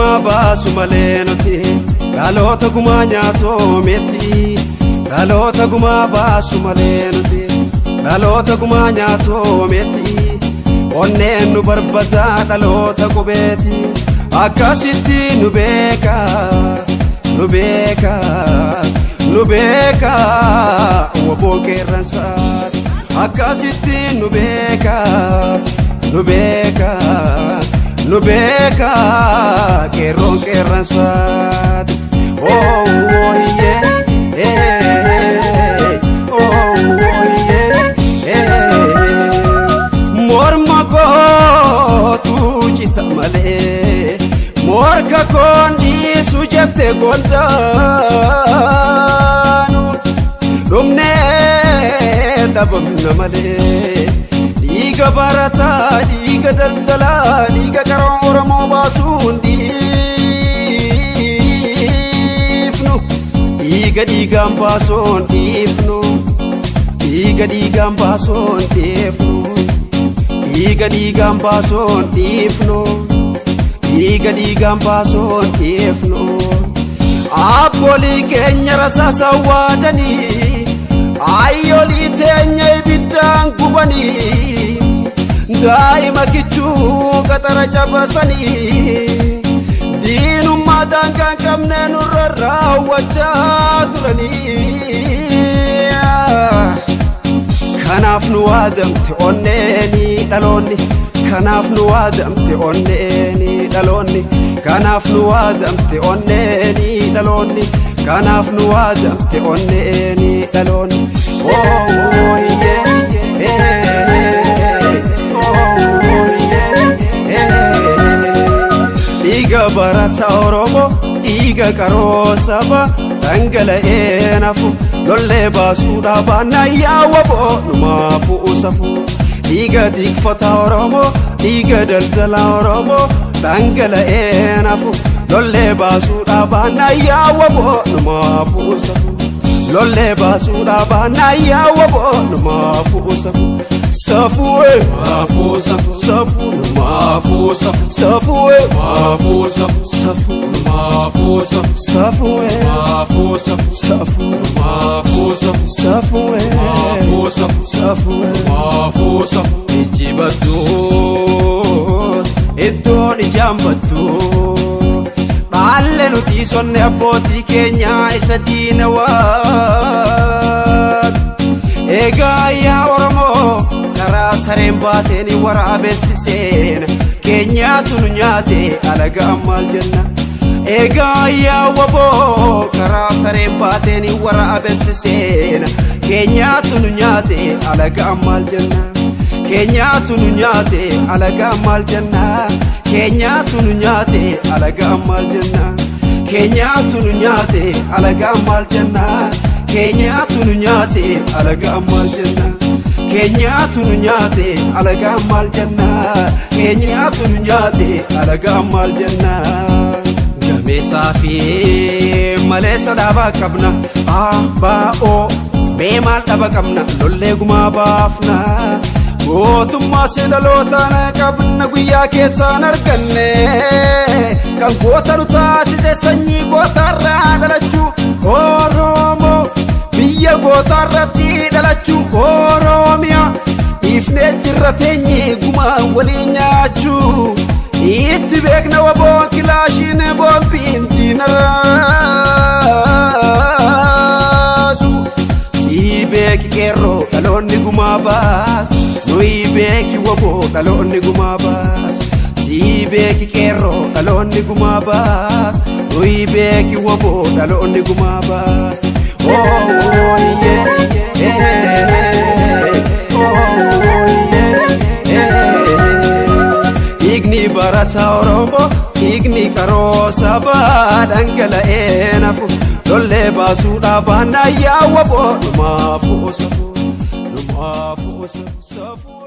Gumaa baasu malee nuti dhaloota gumaa nyaatoo miti. Dhaloota gumaa baasu malee nuti dhaloota gumaa nyaatoo miti. Onneen nu barbadaa dhaloota qubeeti. Akkasitti nu beeka, nu beeka, nu beeka waboon qeerransaati. Akkasitti nu beeka, nu beeka, nu beeka qeerroon qeerransaati. Oh, oh, yeah, eh, oh, oh, yeah, eh. Morma kootu cita malee morka koon dhiisu jette goldaanu, dhumnee dhabamna malee dhiiga barataa, dhiiga daldalaa, dhiiga qaroo Oromoo baasuun dhiifnu. Dhiiga dhiigaan baasuun dhiifnu, dhiiga dhiigaan baasuun dhiifnu, dhiiga dhiigaan baasuun dhiifnu, dhiiga dhiigaan baasuun dhiifnu. Abboolii keenya rasaasa waadanii, ayyoolii teenya ibiddaan gubanii, daa'ima kichuu qaxara cabasanii, diinummaa daangaa hin qabne nurra raawwachaa turanii. Kanaaf nu waadamte onneeni dhaloonni, kanaaf nu waadamte onneeni dhaloonni, kanaaf nu waadamte onneeni dhaloonni, kanaaf nu waadamte onneeni dhaloonni. Oh, oh, yeah, eh, oh, yeah, eh. Dhiiga barata Oromoo, dhiiga qaroo saba dhangala'ee nafu, lollee baasuudhaa baannaa yaawwa boonumaa safu. Dhiiga tikfata Oromoo, dhiiga daldala Oromoo dhangala'ee nafu, lollee baasuudhaa baannaa yaawwa boonumaa safu. Lollee baasuudhaa baannaa yaawwa boonumaa safu. Safuwe Maafuu safu. safu Maafuu safu. safuwe Maafuu safu. safu Maafuu safu. safuwe Maafuu safu. safu Maafuu safu. safuwe Maafuu safu. safuwe. Maafuu safu. Ijji badduus iddoon ijaan baddu, dhaalle nuti sonne abbootii keenyaa isa diina waat. Egaa yaa Oromoo, karaa sareen baateen waraabessi seena, keenyaatu nu nyaate alagaa maal jenna? Egaa yaa waboo, karaa sareen baateen waraabessi seena, keenyaatu nu nyaate alagaa maal jenna? Keenyaatu nu nyaate alagaa maal jenna? Keenyaatu nu nyaate alagaa maal jenna? Keenyaatu nu nyaate alagaa maal jenna? Keenyaatu nu nyaate alagaa maal jenna? Keenyaatu nu nyaate alagaa maal jenna? Keenyaatu nu nyaate alagaa maal jenna? Gameessaa fi maleessa dhaabaa qabna, ABO mee maal dhaba qabna? Lollee gumaa baafna, gootummaa si dhalootaan qabna, guyyaa keessaan arganne. Kan goota nu taasise sanyii gootaarraa dhalachuu, Oromoo biyya gootaarratti dhalachuu. Oromiyaa dhiifnee jirra teenye gumaa waliin nyaachuu. Itti beekna waboon kilaashiin boombiin diinarraasu. Sii beeki qeerroo, dhaloonni gumaa baasu. Nuyi beeki waboo, dhaloonni gumaa baasu. Sii beeki qeerroo, dhaloonni gumaa baasu. Nuyi beeki waboo, dhaloonni gumaa baasu. Oh, oh, yeah, eh, oh, yeah, eh. Dhiigni barataa Oromoo, dhiigni qaroo sabaa dhangala'ee nafu, lollee baasuudhaa baannaa yaawwa boo, numaafuu safu, numaafuu safu, safu.